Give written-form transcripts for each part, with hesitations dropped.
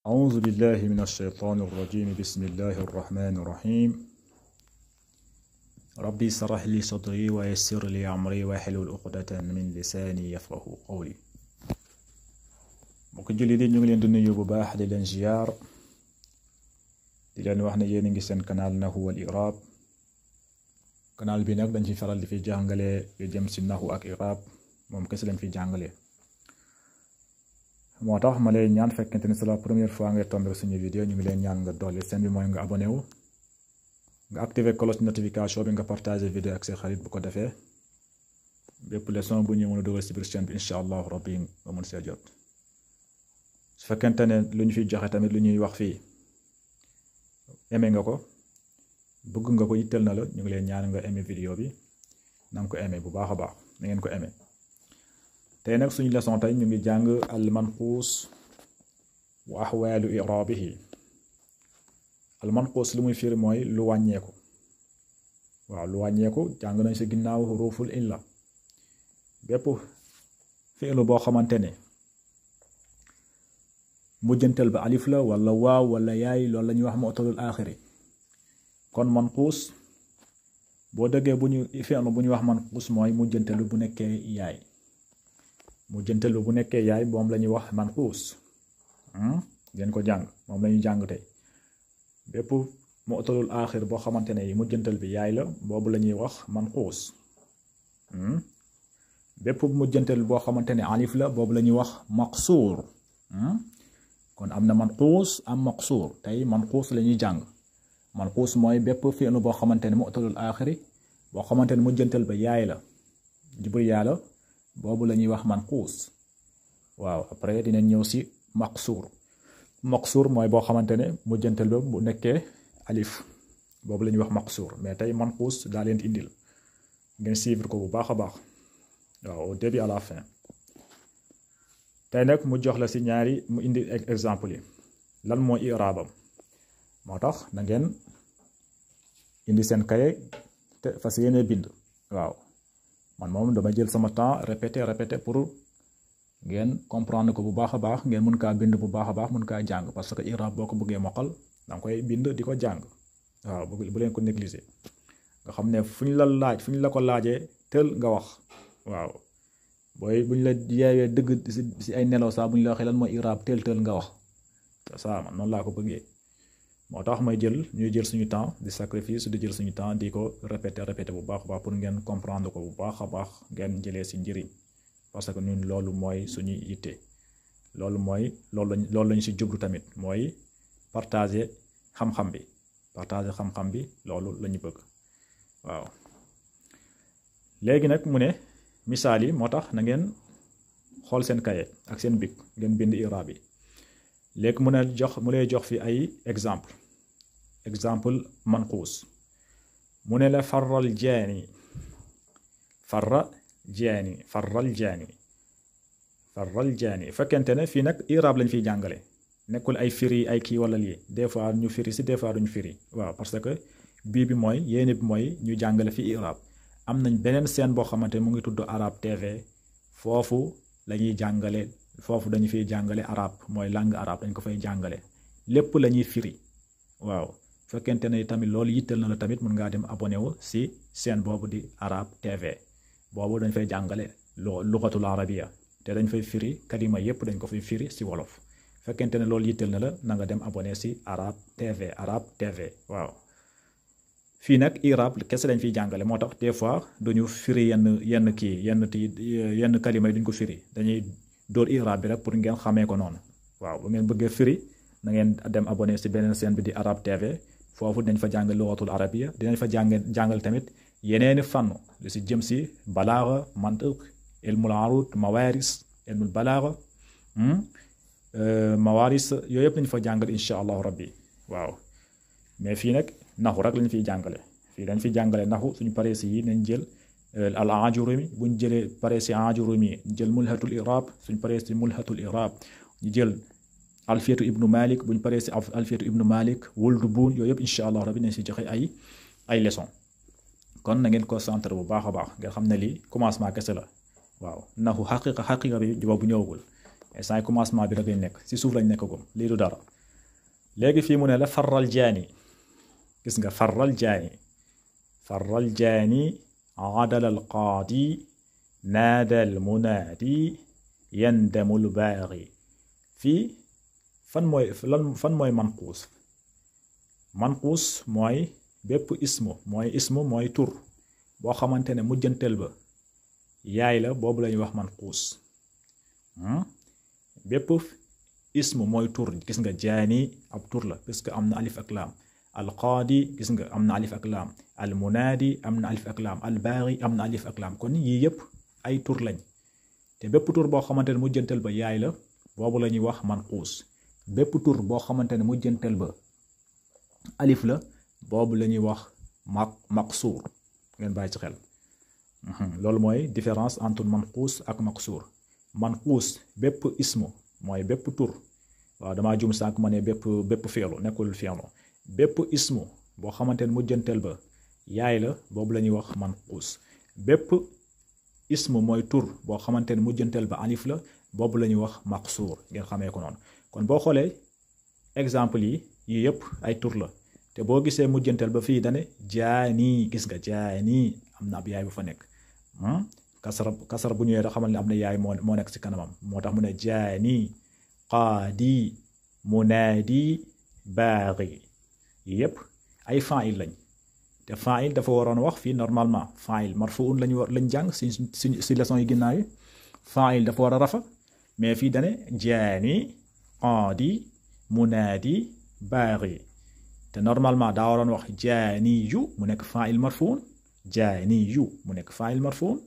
أعوذ بالله من الشيطان الرجيم. بسم الله الرحمن الرحيم. ربي اشرح لي صدري ويسر لي أمري واحلل عقدة من لساني يفقهوا قولي. mbokk julli di ñu ngi leen di nuyu bu baax di leen ziar di leen wax ne yéen a ngi seen canal Nahwu wal I'rab. canal bi nag dañ fi faral di fi jàngale yu jëm si nahwu ak i'rab moom kese lañ fi jàngale. moo tax ma lay ñaan fekkente ni c'est la première fois ngay tombé suñu vidéo ñu ngi leen ñaan nga dolli seen bi mooy nga abonné wu nga activer cloche notification bi nga partager vidéo ak sa xarit bu ko defee bépp leçon bu ñu mën a dugal si biir chaîne bi incha allahu rabbi nga mën see jot. su fekkente ne lu ñu fiy joxe tamit lu ñuy wax fii aimé nga ko bëgg nga ko yitteel na la ñu ngi leen ñaan nga aimé vidéo bi na nga ko aimé bu baax a baax na ngeen ko aimé. tey nag suñu leçon tey ñu ngi jàng al manquus wa ahwaalu i'raabihi. al manquus lu muy firi mooy lu wàññeeku. waaw lu wàññeeku jàng nañ si ginnaaw xuruuful illa bépp fi'lu boo xamante ne mujjantal ba alif la wala waaw wala yaay loolu la ñuy wax mu'talul aaxiri. kon manquus boo déggee bu ñu fi'lu bu ñuy wax manquus mooy mujjantalu bu nekkee yaay. mujjantal bu nekkee yaay moom la ñuy wax manquus. ngeen ko jàng moom la ñuy jàng tey bépp mu'talul aaxir boo xamante ne mujjantal bi yaay la boobu la ñuy wax manquus. bépp mujjantal boo xamante ne alif la boobu la ñuy wax maqsuur. kon am na manquus am maqsuur tey manquus la ñuy jàng. manquus mooy bépp fi'lu boo xamante ne mu'talul aaxiri boo xamante ne mujjantal ba yaay la jubur yaa la boobu la ñuy wax manquus. waaw après dinañ ñëw si maqsuur. maqsuur mooy boo xamante ne mujjantal ba bu nekkee alif boobu la ñuy wax maqsuur mais tey manquus daa leen indil ngeen suivre ko bu baax a baax waaw au début à la fin. tey nag mu jox la si ñaari mu indi exemple yi lan mooy i'raabam moo tax na ngeen indi seen kaye te fas yéene bind. waaw man moom dama jël sama temps répété pour ngeen comprendre ko bu baax a baax ngeen mun kaa bind bu baax a baax mun kaa jàng parce que i'rab boo ko bëggee mokkal da nga koy bind di ko jàng. waaw bu leen ko négliger nga xam ne fu ñu la ko laajee tël nga wax. waaw booy bu ñu la yeewee dëgg si ay nelaw saa bu ñu la waxee lan mooy i'rab tël nga wax ça man noonu laa ko bëggee. moo tax ñuy jël suñu temps di sacrifice di jël suñu temps di ko répéter bu baax a baax pour ngeen comprendre ko bu baax a baax ngeen jëlee si njëriñ parce que ñun loolu mooy suñuy yitte. loolu lañu si jublu tamit mooy partager xam-xam bi loolu la ñu bëgg. waaw léegi nag mu ne misaal yi moo tax na ngeen xool seen kaye ak seen bic ngeen bind i'rab yi. léegi mu lay jox fi ay exemple manquus. mu ne la farral jaani fekkente ne fii nag i'rab lañ fiy jàngale nekkul ay firi ay kii wala lii des fois ñu firi si des fois duñu firi. waaw parce que bii bi mooy yéene bi mooy ñu jàngale fi i'rab. am nañ beneen scène boo xamante mu ngi tudd Arab TV foofu lañuy jàngale foofu dañu fiy jàngale arab mooy langue arabe dañ ko fay jàngale lépp la ñuy firi. waaw fekkente ne tamit loolu yitteel na la tamit mën ngaa dem abonné wu si chaîne boobu di Arab TV boobu dañ fay jàngale lugatul arabiya te dañ fay firi kalima yépp dañ ko fay firi si wolof. fekkente ne loolu yitteel na la na nga dem abonné si Arab TV. waaw fii nag i'rab kese dañ fiy jàngale moo tax des fois duñu firi yenn kalima yi duñ ko firi dañuy dóor i'rab bi rek pour ngeen xamee ko noonu. waaw bu ngeen bëggee firi na ngeen dem abonné si beneen chaîne bi di Arab TV foofu dinañ fa jàngal lugatul arabiya dinañ fa jàngal tamit yeneeni fànn lu si jëm si balaaga mantiq ilmul arud ilmul balaaga mawaris yooyu yëpp nañ fa jàngal insha allahu rabbi. waaw mais fii nag naxu rek lañ fiy jàngale fii dañ fiy jàngale naxu suñu paree si yi nañ jël al ajurumi buñ jëlee paree si ajurumi jël mulhatul i'rab suñ paree si mulhatul i'rab ñu jël alfiyatu ibnu malik buñ paree si alfiyatu ibnu malik wuldu buun yooyu yëpp insha allah rabbi nañ si joxe ay leçon. kon na ngeen concentré bu baax a baax nga xam ne lii commencement kese la. waaw naxu xaqiqa bi boobu ñëwagul instant commencement bi rek lañ nekk si suuf lañ nekk gum lii du dara léegi fii mu ne la farral jaani gis nga farral jaani adala al qaadi naada al munaadi yandamu al baaghi fii fan mooy manquus mooy bépp ismu mooy tur boo xamante ne mujjanteel ba yaay la boobu lañuy wax manquus bépp ismu mooy tur gis nga jaani ab tur la parce que am na alif ak laam al qaadi gis nga am na alif ak laam al munaadi am na alif ak laam al baaghi am na alif ak laam kon yii yëpp ay tur lañ te bépp tur boo xamante ne mujjanteel ba yaay la boobu la ñuy wax manquus bépp tur boo xamante ne mujjanteel ba alif la boobu la ñuy wax maqsuur ngeen bàyyi ci xel loolu mooy différence entre manquus ak maqsuur manquus bépp ismu mooy bépp tur waaw damaa jum sànq ma ne bépp fi'lu nekkul fi'lu bépp ismu boo xamante ne mujjanteel ba yaay la boobu la ñuy wax manquus bépp ismu mooy tur boo xamante ne mujjanteel ba alif la boobu la ñuy wax maqsuur ngeen xamee ko noonu kon boo xoolee exemple yi yëpp ay tur la te boo gisee mujjanteel ba fii dane jaani gis nga jaani am na ab yaay bu fa nekk kasara bu ñëwee da xamal ne am na yaay moo nekk ci kanamam moo tax mu ne jaani qaadi munaadi baaghi yi yëpp ay fa'il lañ te fa'il dafa waroon wax fii normalement fa'il marfuun lañ jàng si leçon yi ginnaaw yi fa'il dafa war a rafa mais fii dane jaani qaadi munaadi baaghi te normalement daa waroon wax jaaniyu mu nekk fa'il marfuun jaaniyu mu nekk fa'il marfuun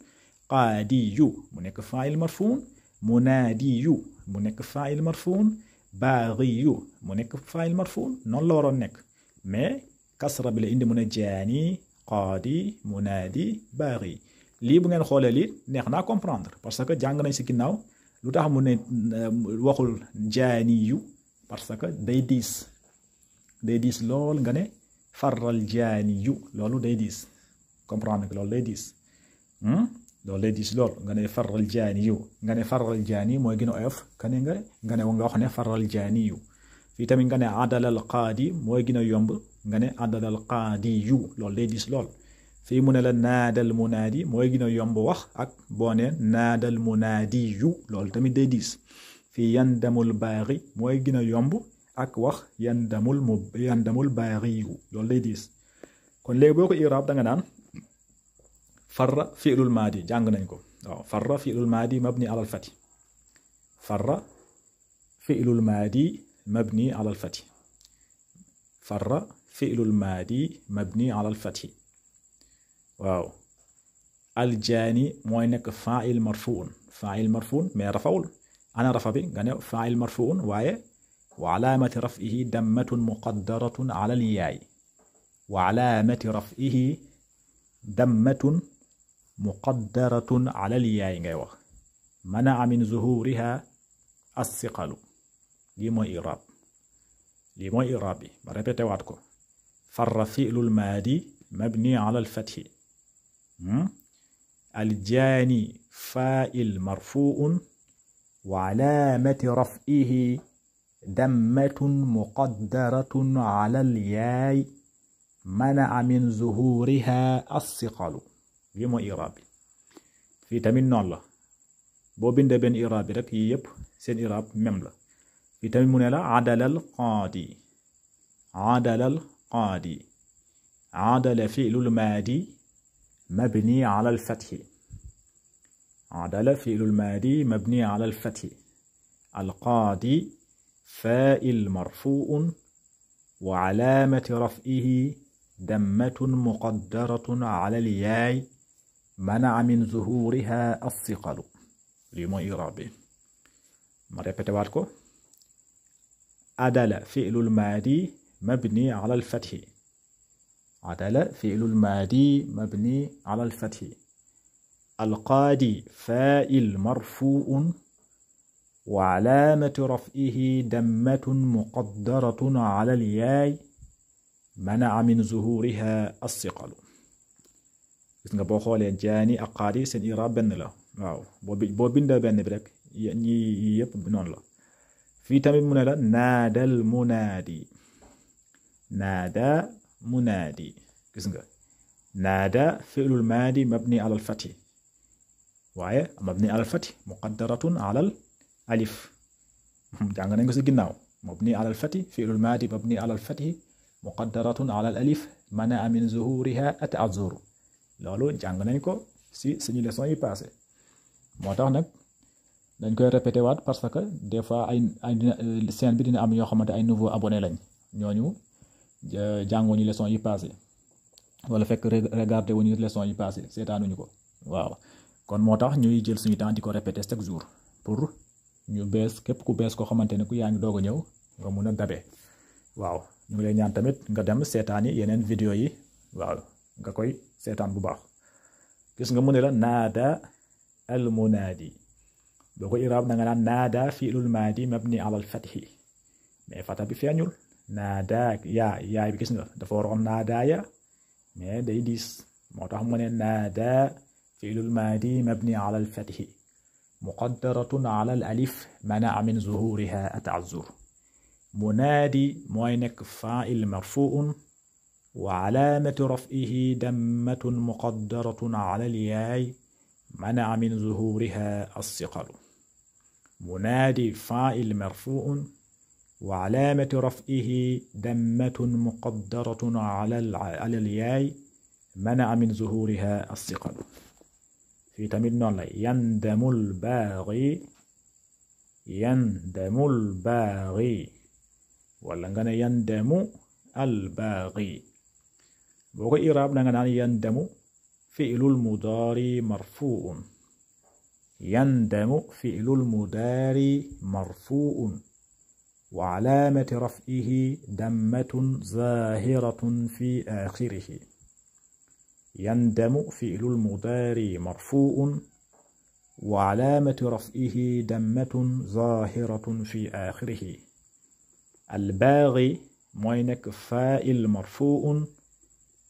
qaadiyu mu nekk fa'il marfuun munaadiyu mu nekk fa'il marfuun baaghiyu mu nekk fa'il marfuun noonu la waroon nekk mais kasra bi la indi mu ne jaani qaadi munaadi baaghi lii bu ngeen xoolee lii neex naa comprendre parce que jàng nañ si ginnaaw lu tax mu ne waxul jaaniyu parce que day diis lool nga ne farral jaaniyu loolu day diis comprendre que loolu day diis loolu day diis lool nga ne farral jaaniyu nga ne farral jaani mooy gën a oyof kane nga wax ne farral jaaniyu fii tamit nga ne adalal qaadi mooy gën a yomb nga ne adalal qaadiyu loolu day diis lool fii mu ne la naadal munaadi mooy gën a yomb wax ak boo ne naadal munaadiyu loolu tamit day diis fii yandamul baaghi mooy gën a yomb ak wax yandamul baaghiyu loolu day diis kon léegi boo ko iraab da nga naan farra fi'lul maadi jàng nañ ko waaw farra fi'lul maadi mabni alal fati farra fi'lul maadi mabni alal fati farra fi'lul maadi mabni alal fati waaw aljaani mooy nekk fa'il marfuun mais rafawul ana rafa bi nga ne fa'il marfuun waaye wa alaamati raf'ihi dammatun muqaddaratun ala al-yaay wa alaamati raf'ihi dammatun muqaddaratun ala al-yaay ngay wax mana'a min zuhuriha as-siqalu lii mooy iraab bi ba répété waat ko farra fi'lul maadi mabni ala al-fathi aljaani fa'il marfuun wa alaamati raf'ihi dammatun muqaddaratun ala al-yaay mana'a min zuhuriha as-siqalu lii mooy iraab bi fii tamit noonu la boo bindee benn iraab bi rek yii yëpp seen iraab même la fii tamit mu ne la adalal qaadi adala fi'lul maadi mabni ala al-fathi adala fi'lul maadi mabni ala al-fathi al-qaadi fa'il marfuun wa alaamati raf'ihi dammatun muqaddaratun ala al-yaay mana'a min zuhuriha as-siqalu lii mooy iraab bi ma répété waat ko adala fi'lul maadi mabni ala al-fathi adala fi'lul maadi mabni ala al-fathi al-qaadi fa'il marfuun wa alaamati raf'ihi dammatun muqaddaratun ala al-yaay mana'a min zuhuriha as-siqalu gis nga boo xoolee jaani ak qaadi seen iraab benn la waaw boo bindee benn bi rek ñi yëpp noonu la fii tamit mu ne la naadal munaadi naada munaadi gis nga naada fi'lul maadi mabni ala al-fathi waaye mabni ala al-fathi muqaddaratun ala al-alif jàng nañ ko ci ginnaaw mabni ala al-fathi fi'lul maadi mabni ala al-fathi muqaddaratun ala al-alif mana'a min zuhuriha at-ta'azzur loolu jàng nañ ko ci suñu leçon yi passé moo tax nag dañ koy répété waat parce que des fois ay scène bi dina am ñoo xamante ay nouveau abonné lañ ñooñu jànguñu leçon yi passé wala fekk regardé wuñu leçon yi passé seetaanuñu ko waaw kon moo tax ñuy jël suñu temps di ko répété chaque jour pour ñu bees képp ku bees koo xamante ne ku yaa ngi doog a ñëw nga mun a dabe waaw ñu ngi lay ñaan tamit nga dem seetaani yeneen vidéo yi waaw nga koy seetaan bu baax gis nga mu ne la naada al munaadi boo ko iraab da nga naan naada fi'lul maadi mabni ala al fathi mais fata bi feeñul naada yaay bi gis nga dafa waroon naadaaya mais day diis moo tax mu ne naada fi'lul maadi mabni ala al fathi muqaddaratun ala al alif mana'a min zuhuriha at-ta'azzur munaadi mooy nekk fa'il marfu'un wa alaamatu raf'ihi dammatun muqaddaratun ala al yaay mana'a min zuhuriha as-siqalu munaadi fa'il marfu'un wa alaamatu raf'ihi dammatun muqaddaratun ala al yaay mana'a min zuhuriha as-siqalu fii tamit noonu la yandamul baaghi wala nga ne yandamu al baaghi boo ko iraab da nga naan yandamu fi'lul mudaari marfu'un yandamu fi'lul mudaari marfu'un wa alaamati raf'ihi dammatun zaahiratun fi aaxirihi يندم فعل المضارع مرفوع وعلامة رفعه دمة ظاهرة في آخره الباغي موينك فاعل مرفوع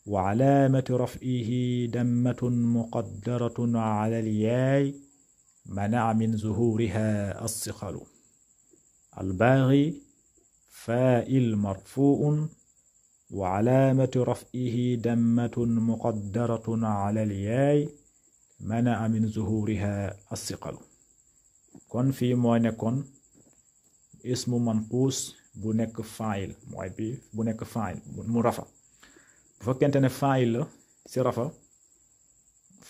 وعلامة رفعه دمة مقدرة على الياء منع من ظهورها الثقل الباغي فاعل مرفوع وعلامة رفعه دمة مقدرة على الياء منع من ظهورها الثقل kon fii mooy nekkoon ismu manquus bu nekk fa'il mooy bi bu nekk fa'il mu rafa bu fekkente ne fa'il la ci rafa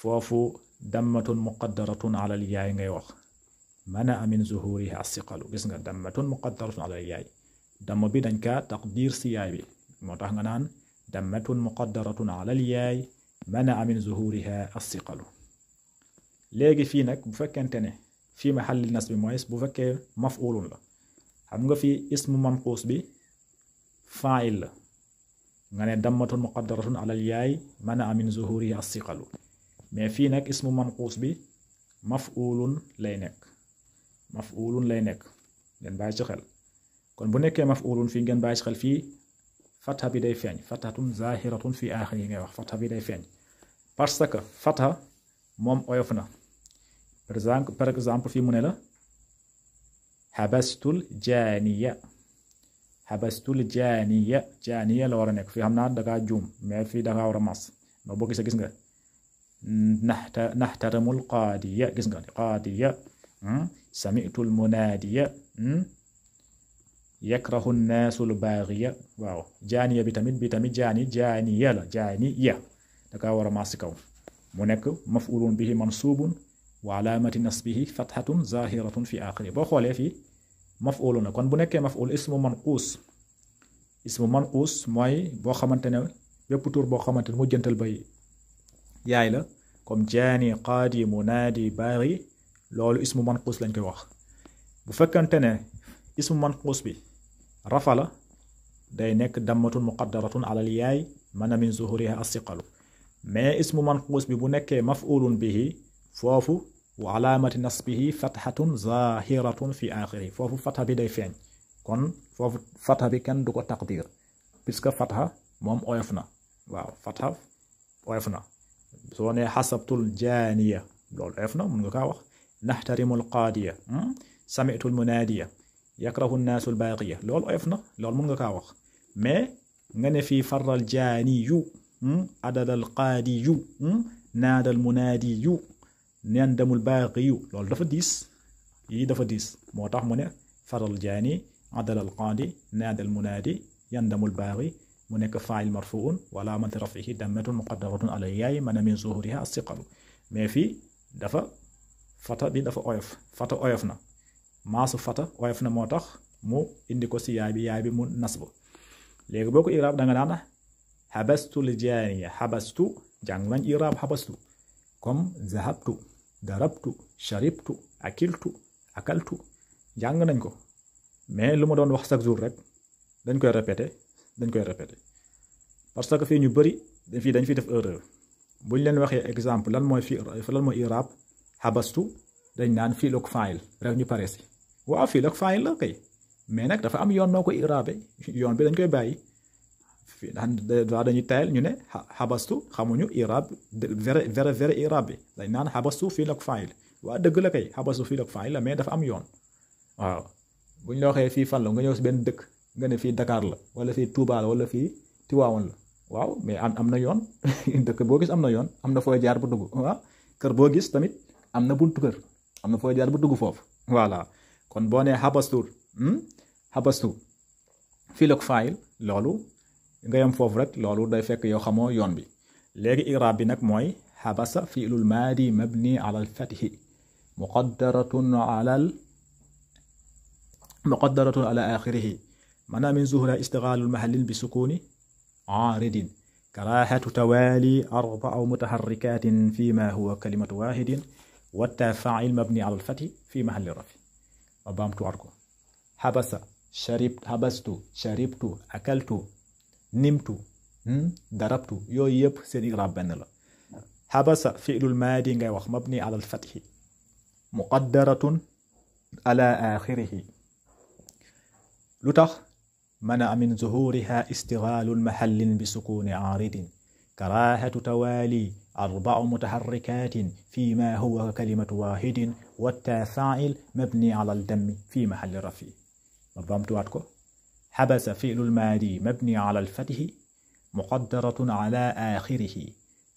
foofu dammatun muqaddaratun ala al yaay ngay wax mana'a min zuhuriha as-siqalu gis nga dammatun muqaddaratun ala al yaay damma bi dañ kaa taqdir ci yaay bi moo tax nga naan dammatun muqaddaratun ala al yaay mana'a min zuhuriha as-siqalu léegi fii nag bu fekkente ne fii mahalli nasb bi mooy bu fekkee maf'ulun la xam nga fii ismu manquus bi fa'il la nga ne dammatun muqaddaratun ala al yaay mana'a min zuhuriha as-siqalu mais fii nag ismu manquus bi maf'ulun lay nekk ngeen bàyyi ci xel kon bu nekkee maf'ulun fii ngeen bàyyi ci xel fii fatha bi day feeñ fathatun zahiratun fi aaxir yi ngay wax fatha bi day feeñ parce que fatha moom oyof na par exemple fii mu ne la habastul jaaniya la war a nekk fii xam naa dangaa juum mais fii dangaa war a mas no boo gisee gis nga naxtaramul qaadiya gis nga qaadiya sami'tul munaadiya yakrahu naasul baaxiya waaw jaaniya bi tamit jaaniya la jaaniya daka war a maas ci kaw mu nekk maf'ulun bihi mansuubun wa alaamati nasbihi fathatun zahiratun fi aaxiri boo xoolee fii maf'ulun na kon bu nekkee maf'ul ismu manquus mooy boo xamante ne bépp tur boo xamante ne mu jëntal bay yaay la comme jaani qaadi munaadi baaxi loolu ismu manquus lañ koy wax bu fekkante ne ismu manquus bi rafa la day nekk dammatun muqaddaratun alal yaay mana min zuhuriha as-siqalu mais ismu manquus bi bu nekkee maf'ulun bihi foofu wa alaamati nasbihi fathatun zahiratun fi aaxiri foofu fatha bi day feeñ kon foofu fatha bi kenn du ko taqdir puisque fatha moom oyof na waaw fatha oyof na soo nee xasabtul jaaniya loolu oyof na mun nga kaa wax naxtarimu alqaadiya sami'tu almunaadiya yakrahu nnaasu albaaqiya loolu oyof na loolu mun nga kaa wax mais nga ne fii farral jaaniyu adadal qaadiyu naadal munaadiyu nandamul baaqiyu loolu dafa diis yii dafa diis moo tax mu ne farral jaani adadal qaadi naadal munaadi yandamul baaqi mu nekk faa'il marfuun wala alamati raf'ihi dammatun muqaddaratun ala yaay mana min zuhuriha as-siqalu mais fii dafa fata bi dafa oyof fata oyof na maasu fata oyof na moo tax mu indi ko si yaay bi mu nasb léegi boo ko iraab da nga naan xabastu l jaaniya xabastu jàng nañ iraab xabastu comme zahabtu darabtu sharibtu akiltu akaltu jàng nañ ko mais lu ma doon wax chaque jour rek dañ koy répété parce que fii ñu bëri dañ fi def erreur buñ leen waxee exemple lan mooy iraab xabastu dañ naan fiil ak faayil rek ñu pare si waaw fiil ak faayil la kay mais nag dafa am yoon noo ko iraabe yoon bi dañ koy bàyyi fii dañuy tayal ñu ne xabastu xamuñu iraab vrai iraab bi dañ naan xabastu fiil ak faayil waa dëgg la kay xabastu fiil ak faayil la mais dafa am yoon waaw buñ la waxee fii fan la nga ñëw si benn dëkk nga ne fii Dakar la wala fii Touba la wala fii Tiwaawan la waaw mais am na yoon dëkk boo gis am na yoon am na fooy jaar bu dugg waaw kër boo gis tamit am na buntu kër am na fooy jaar bu dugg foofu voilà kon boo nee xabastu fiil ak faayil loolu nga yem foofu rek loolu day fekk yow xamoo yoon bi léegi iraab bi nag mooy xabasa fiilul maadi mabni ala al fathi muqaddaratun ala axirihi mana min zuhra istigaalu mahallin bi sukuni aaridin karaahatu tawaali arbaa mutaharrikatin fi ma huwa kalimatu waahidin watta faa'il mabni ala al fathi fi mahalli rafi ma baamtuwaat ko xabastu sharibtu akaltu nimtu darabtu yooyu yëpp seen iraab benn la xabasa fi'lul maadi ngay wax mabni ala alfathi muqaddaratun ala axirihi lu tax mana min zuhuriha istigaalu mahallin bi sukuni aaridin karaahatu tawaali arba'u mutaharrikatin fi ma huwa kalimatu waahidin watta faa'il mabni ala aldammi fi mahalli rafi ma baamtuwaat ko حبس فعل الماضي مبني على الفتح مقدرة على آخره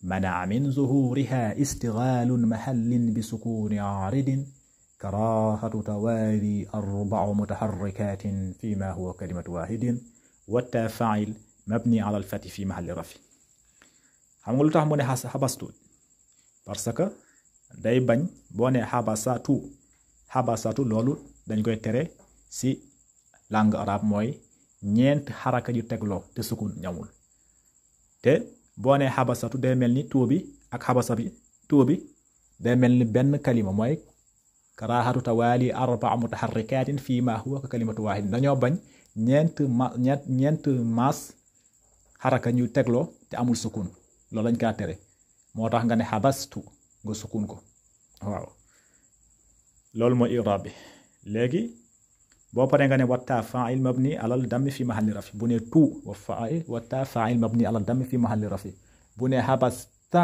منع من ظهورها استغلال محل بسكون عارض كراهة توالي أربع متحركات فيما هو كلمة واحد والتاء فاعل مبني على الفتح في محل رفع xam nga lu tax mu ne xabastu parce que day bañ boo ne xabasatu loolu dañ koy tere si langue arabe mooy ñeent xaraka yu tegloo te sukun ñamul te boo nee xabasatu day mel ni tuu bi ak xabasa bi tuu bi day mel ni benn kalima mooy karaahatu tawaali arbaa mutaharrikaatin fii ma huwa ka kalimatu waahid dañoo bañ ñeent maas xaraka ñu tegloo te amul sukun loolu lañ kaa tere moo tax nga ne xabastu nga sukun ko waaw loolu mooy iraab bi léegi boo paree nga ne watta faa'il mabni alal dammi fi mahalli rafi bu ne tu watta faa'il mabni alal dammi fi mahalli rafi bu ne habasta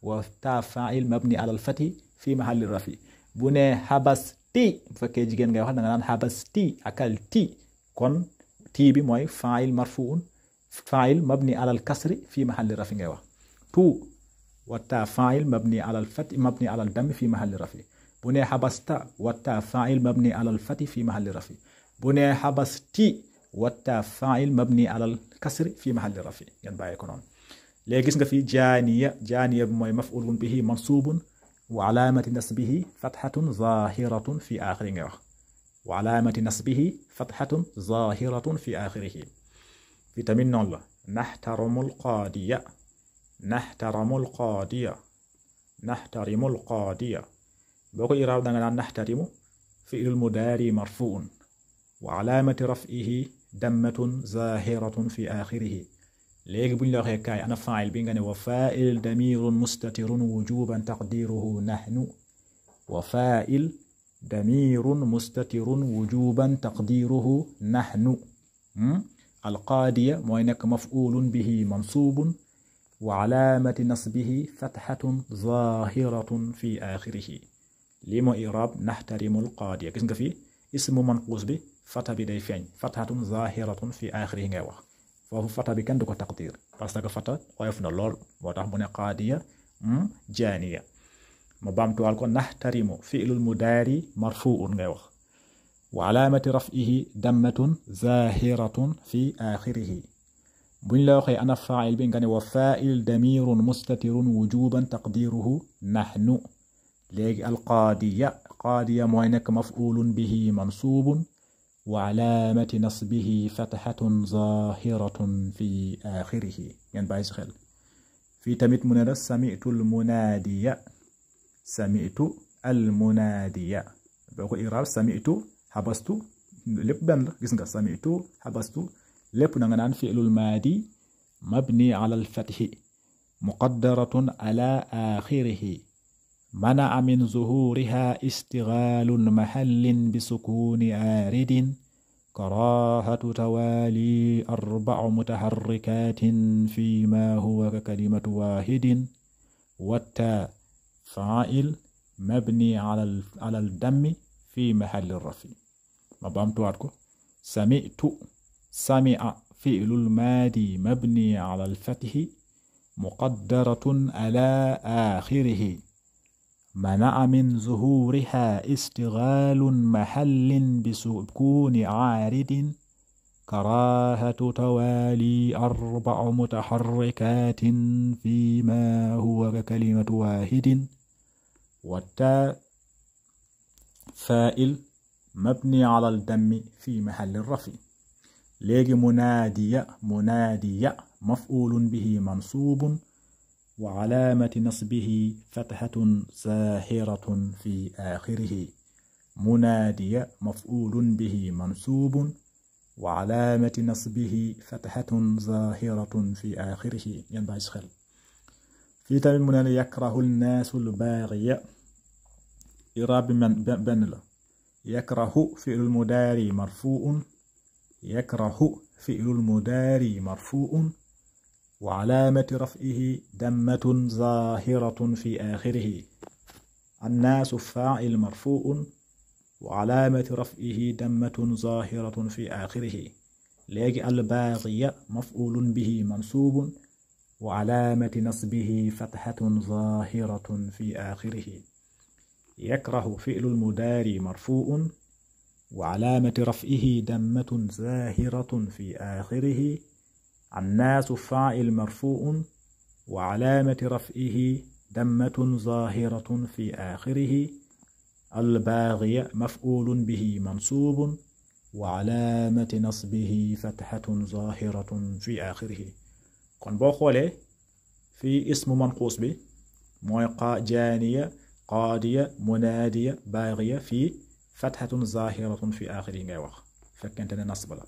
watta faa'il mabni alal fati fi mahalli rafi bu ne habasti bu fekkee jigéen ngay wax da nga naan habasti akalti kon tii bi mooy faa'il marfuun faa'il mabni alal kasri fi mahalli rafi ngay wax tu watta faa'il mabni alal fati mabni alal dammi fi mahalli rafi bu nee xabasta watta faa'il mabni alal fati fi mahalli rafi bu nee xabasti watta faa'il mabni alal kasri fi mahalli rafi ngeen bàyyi ko noonu léegi gis nga fi jaaniya bi mooy maf'ulun bihi mansubun wa alaamati nasbihi fathatun zahiratun fi aaxiri nga wax wa alaamati nasbihi fathatun zahiratun fi aaxirihi fi tamit noonu la naxtaramul qaadiya boo ko iraab da nga naan naxtarimu fi'lul mudaari marfuun wa alaamati raf'ihi dammatun zahiratun fi aaxirihi léegi bu ñu la waxee kaay ana faa'il bi nga ne wa faa'il damirun mustatirun wujuban taqdiruhu nahnu wa faa'il damirun mustatirun wujuban taqdiruhu nahnu alqaadiya mooy nekk maf'ulun bihi mansubun wa alaamati nasbihi fathatun zahiratun fi aaxirihi lii moo i'raab naxtarimul qaadiya. gis nga fi ismu manquus bi fata bi day feeñ, fathatun zahiratun fi aaxirihi ngay wax, foofu fata bi kenn du ko taqdir parce que fata oyof na lool, moo tax mu ne qaadiya jaaniya. ma baamtuwaal ko naxtarimu fi'lul mudaari marfuun ngay wax, wa alaamati raf'ihi dammatun zahiratun fi aaxirihi. buñ la waxee ana faa'il bi nga ne wa faa'il damirun mustatirun wujuban taqdiruhu nahnu. léegi alqaadiya, qaadiya mooy nekk maf'ulun bihi mansuubun wa alaamati nasbihi fathatun zahiratun fi aaxirihi. ngeen bàyyi si xel fii tamit mu ne la sami'tu almunaadiya, sami'tu almunaadiya boo ko i'raab sami'tu habastu lépp benn la. gis nga sami'tu habastu lépp na nga naan fi'lul maadi mabni ala alfathi muqaddaratun ala aaxirihi mana'a min zuhuriha istighalun mahallin bisukuni aaridin karaahatu tawaali arba'u mutaharrikatin fima huwa ka kalimatu waahidin watta faa'il mabni ala aldammi fi mahalli rafi. ma baamtuwaat ko sami'tu, sami'a fi'lul maadi mabni ala alfathi muqaddaratun ala aaxirihi mana'a min zuhuriha istighalun mahallin bisukuni aaridin karaahatu tawaali arba'u mutaharrikatin fima huwa ka kalimatu waahidin watta faa'il mabni ala aldammi fi mahalli rafi. léegi munaadiya, munaadiya maf'ulun bihi mansuubun wa alaamati nasbihi fathatun zaahiratun fi aaxirihi. munaadiya maf'ulun bihi mansuubun wa alaamati nasbihi fathatun zaahiratun fi aaxirihi. ngeen bàyyi xel fii tamit mu ne yakrahu nnaasu l-baagiya. i'raab bi benn la. yakrahu fi'lul mudaari marfuun, yakrahu fi'lul mudaari marfuun wa alaamati raf'ihi dammatun zaahiratun fi aaxirihi. annaasu faa'il marfuun wa alaamati raf'ihi dammatun zaahiratun fi aaxirihi. léegi albaagiya maf'ulun bihi mansuubun wa alaamati nasbihi fathatun zaahiratun fi aaxirihi. yakrahu fi'lul mudaari marfuun wa alaamati raf'ihi dammatun zaahiratun fi aaxirihi. annaasu faa'il marfuun wa alaamati raf'ihi dammatun zaahiratun fi aaxirihi. albaagiya maf'ulun bihi mansuubun wa alaamati nasbihi fathatun zaahiratun fi aaxirihi. kon boo xoolee fii ismu manquus bi mooy jaaniya, qaadiya, munaadiya, baagiya fii fathatun zaahiratun fi aaxirihi ngay wax fekkente ne nasb la.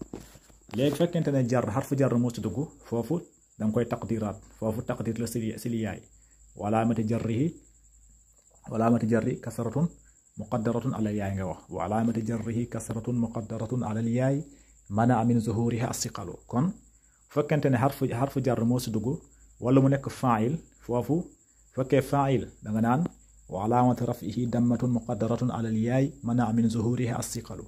léegi fekkente ne jar xarfu jar moo ci dugg foofu danga koy taqdiraat, foofu taqdir la si li yaay wa alaamati jarri kasratun muqaddaratun ala yaay nga wax wa alaamati jarrihi kasratun muqaddaratun ala yaay mana'a min zuhuriha as-siqalu. kon fekkente ne xarfu jar moo ci dugg wala mu nekk faa'il, foofu fekkee faa'il danga naan wa alaamati raf'ihi dammatun muqaddaratun ala yaay mana'a min zuhuriha as-siqalu.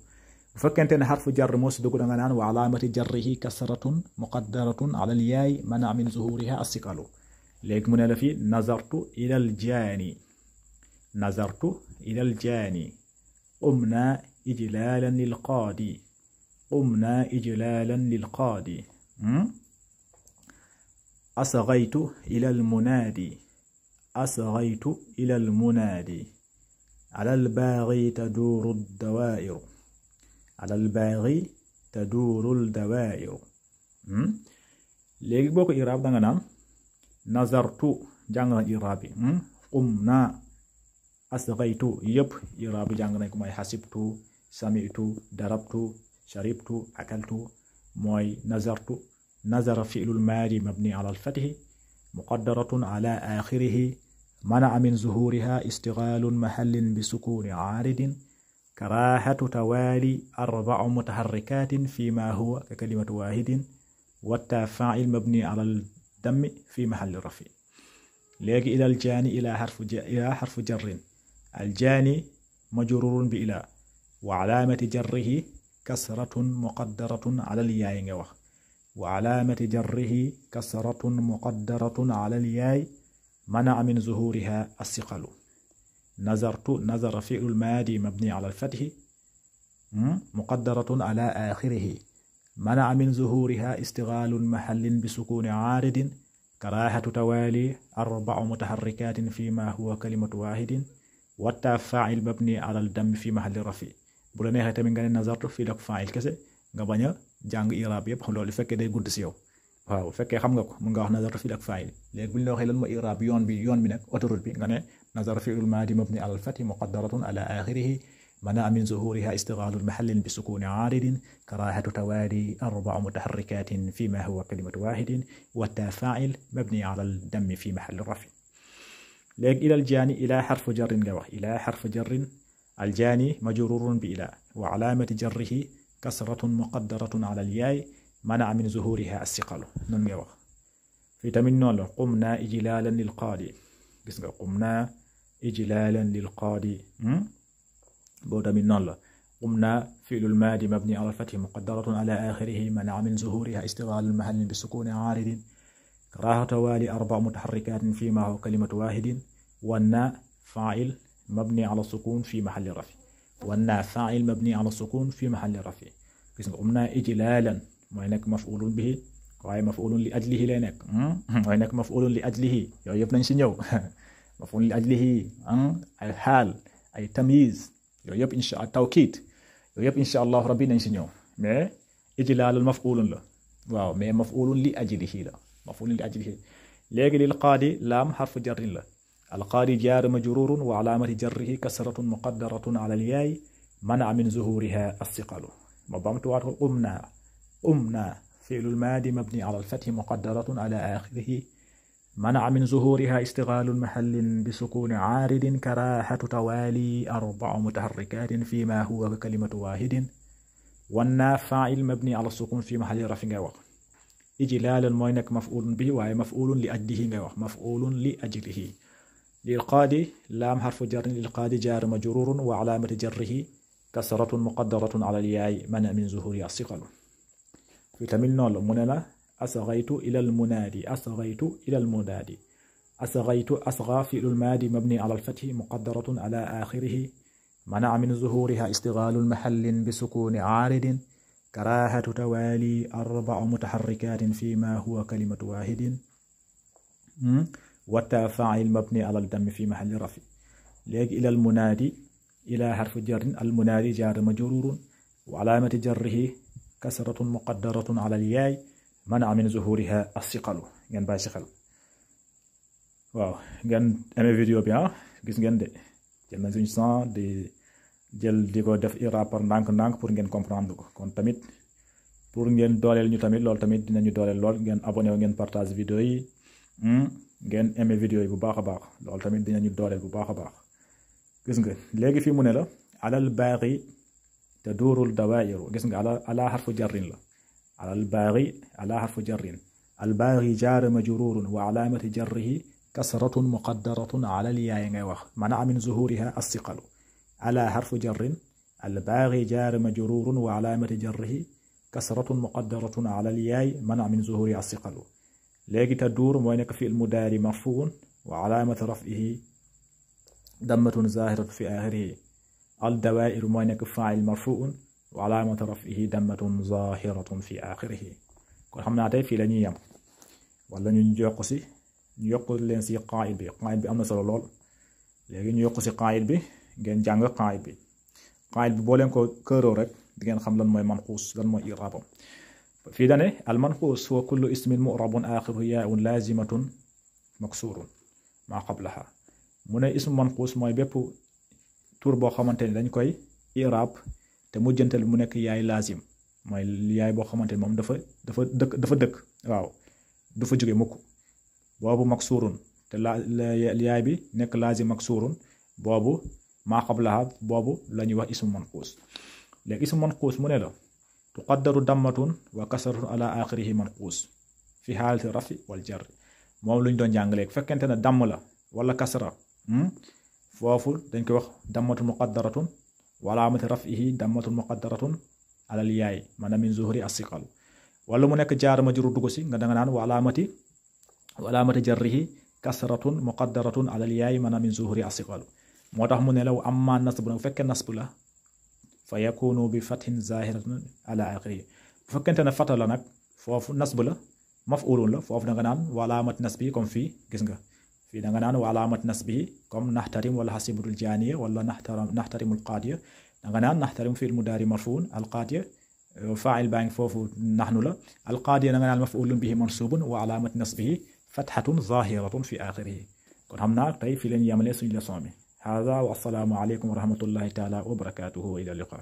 bu fekkente ne xarfu jar moo ci dugg danga naan wa alaamati jarrihi kasratun muqaddaratun ala yaay mana'a min zuhuriha as-siqalu. léegi mu ne la fi nazartu ilal jaani, nazartu ilal jaani qumna ijlaalan lil qaadi, qumna ijlaalan lil qaadi. asghaytu ilal munaadi, asghaytu ilal munaadi. alal baaghi taduuru dawaa'iru, alal baaghi taduuru dawaa'iru. léegi boo ko iraab danga naan nazartu jàng na iraab bi, qumna asghaytu yëpp iraab bi jàng nañ ko mooy xasibtu, sami'tu, darabtu, sharibtu, akaltu. mooy nazartu, nazara fi'lul maadi mabni ala al-fathi muqaddaratun ala aaxirihi mana'a min zuhuriha istighalun mahallin bisukuni aaridin karaahatu tawaali arba'u mutaharrikatin fima huwa ka kalimatu waahidin watta faa'il mabni ala al-dammi fi mahalli rafi. léegi ilal jaani ilaa xarfu jarrin. aljaani مجرور بإلى وعلامة جره كسرة مقدرة على الياء نوح وعلامة جره كسرة مقدرة على الياء منع من ظهورها الثقل نظرت نظر فعل الماضي مبني على الفتح مقدرة على آخره منع من ظهورها استغلال محل بسكون عارض كراهة توالي 4 متحركات فيما هو كلمة واحد والتاء فاعل مبني على الدم في محل رفع bu la neexee tamit nga ne nazartu fii lak faa'il kese nga bañ a jàng iraab yëpp loolu fekkee day gudd si yow waaw fekkee xam nga ko mun nga wax nazartu fii lak faa'il léegi bu ñu la waxee lan mooy iraab yoon bi nag autoroute bi nga ne nazara fi'lul maadi mabni ala al-fathi muqaddaratun ala axirihi منع من ظهورها استغلال محل بسكون عارض كراهة توالي 4 متحركات فيما هو كلمة واحد والتاء فاعل مبني على الدم في محل رفع léegi إلى الجاني إلى حرف جر nga wax إلى حرف جر الجاني مجرور بإلى وعلامة جره كسرة مقدرة على الياء منع من ظهورها الثقل نون nga wax في tamit noonu la قمنا إجلالا للقاضي gis nga قمنا إجلالا للقاضي boo tamit noonu la قمنا فعل الماضي مبني على الفتح مقدرة على آخره منع من ظهورها استغلال المحل بسكون عارض كراهة توالي 4 متحركات فيما هو كلمة واحد والناء فاعل مبني على السكون في محل رفع والناء فاعل مبني على السكون في محل رفع gis nga قمنا إجلالا mooy nekk مفعول به waaye مفعول لأجله lay nekk mooy nekk مفعول لأجله yooyu yëpp nañ si ñëw مفعول لأجله ay xaal ay tamyiz yooyu yëpp insha Allah tawkiid yooyu yëpp insha Allah rabbi nañ si ñëw mais ijlaalul maf'ulun la waaw mais maf'ulun li ajlihi la maf'ulun li ajlihi léegi lil qaadi laam xarfu jarrin la al qaadi jaar majrurun wa alaamati jarrihi kasratun muqaddaratun ala al yaay منع من ظهورها الثقل ما بامتوات قمنا فعل الماضي مبني على الفتح مقدرة على آخره منع من ظهورها استغلال محل بسكون عارض كراهة توالي 4 متحركات فيما هو كلمة واحد والناء فاعل مبني على السكون في محل رفع إجلالا mooy nekk مفعول به waaye مفعول لأجله ngay wax مفعول لأجله للقاضي لام حرف جر للقاضي جار مجرور وعلامة جره كسرة مقدرة على الياء منع من ظهورها الثقل في tamit noonu la mu ne la أصغيت إلى المنادي أصغيت إلى المنادي أصغيت أصغى فعل الماضي مبني على الفتح مقدرة على آخره منع من ظهورها استغلال محل بسكون عارض كراهة توالي 4 متحركات فيما هو كلمة واحد والتاء فاعل مبني على الدم في محل رفع léegi إلى المنادي إلى حرف جر المنادي جار مجرور وعلامة جره كسرة مقدرة على الياء منع من ظهورها الثقل ngeen bàyyi si xel waaw ngeen aimé vidéo bi gis ngeen de jël nañ suñu sang di jël di ko def iraab par ndànk-ndànk pour ngeen comprendre ko kon tamit pour ngeen dooleel ñu tamit loolu tamit dinañu dooleel lool ngeen abonné wu ngeen partage vidéo yi ngeen aimé vidéo yi bu baax a baax loolu tamit dinañu dooleel bu baax a baax gis nga léegi fii mu ne la alal baaqi تدور الدوائر gis nga ala حرف جر la على الباغي على حرف جر الباغي جار مجرور وعلامة جره كسرة مقدرة على الياء ngay wax منع من ظهورها الثقل على حرف جر الباغي جار مجرور وعلامة جره كسرة مقدرة على الياء منع من ظهورها الثقل léegi تدور mooy nekk في المضارع مرفوع وعلامة رفعه ضمة ظاهرة في آخره الدوائر mooy nekk فاعل مرفوع وعلامة رفعه ضمة ظاهرة في آخره kon xam naa tey fii la ñuy yem wala ñu yokk leen si qaa'id bi am na solo lool léegi ñu yokk si qaa'id bi ngeen jàng qaa'id bi boo leen ko këeroo rek di ngeen xam lan mooy manquus lan mooy i'raabam fii dane al manquus huwa kullu ismin mu'rabun aaxiruhu yaa'un laazimatun maksuurun maa qablaha mu ne ismu manquus mooy bépp tur boo xamante ni dañ koy i'raab te mujjantal mu nekk yaay laazim mooy yaay boo xamante ni moom dafa dëkk waaw du fa jóge mukk boobu maksurun te yaay bi nekk laazim maksurun boobu maa qablaha boobu la ñuy wax ismu manquus léegi ismu manquus mu ne la tuqaddaru dammatun wa kasratun ala axirihi manquus fi xaalati rafi wal jarri moom lu ñu doon jàng léegi fekkente ne damm la wala kasra foofu dañ koy wax dammatun muqaddaratun wa alaamati raf'ihi dammatun muqaddaratun alal yaay maanaam min zuhuri as-siqal wala mu nekk jaar majruur dugg si nga da nga naan wa alaamati jarrihi kasratun muqaddaratun alal yaay maanaam min zuhuri as-siqal moo tax mu ne la amma nasb nag bu fekkee nasb la fa yakunu bi fathin zahiratin ala axiri bu fekkente ne fata la nag foofu nasb la maf'ulun la foofu da nga naan wa alaamati nasbi comme fii gis nga fii da nga naan wa alaamati nasbi comme naxtarim wala xasibatul jaaniya wala naxtarimul qaadiya da nga naan naxtarim fi'l mudaari marfuun al qaadiya faa'il baa ngi foofu naxnu la al qaadiya da nga naan maf'ulun bihi mansubun wa alaamati nasbihi fathatun zahiratun fi axirihi kon xam naa tey fii leen yemale suñu leçon bi hada wa assalaamu aleykum wa rahmatullahi taala wa barakatuhu ila liqa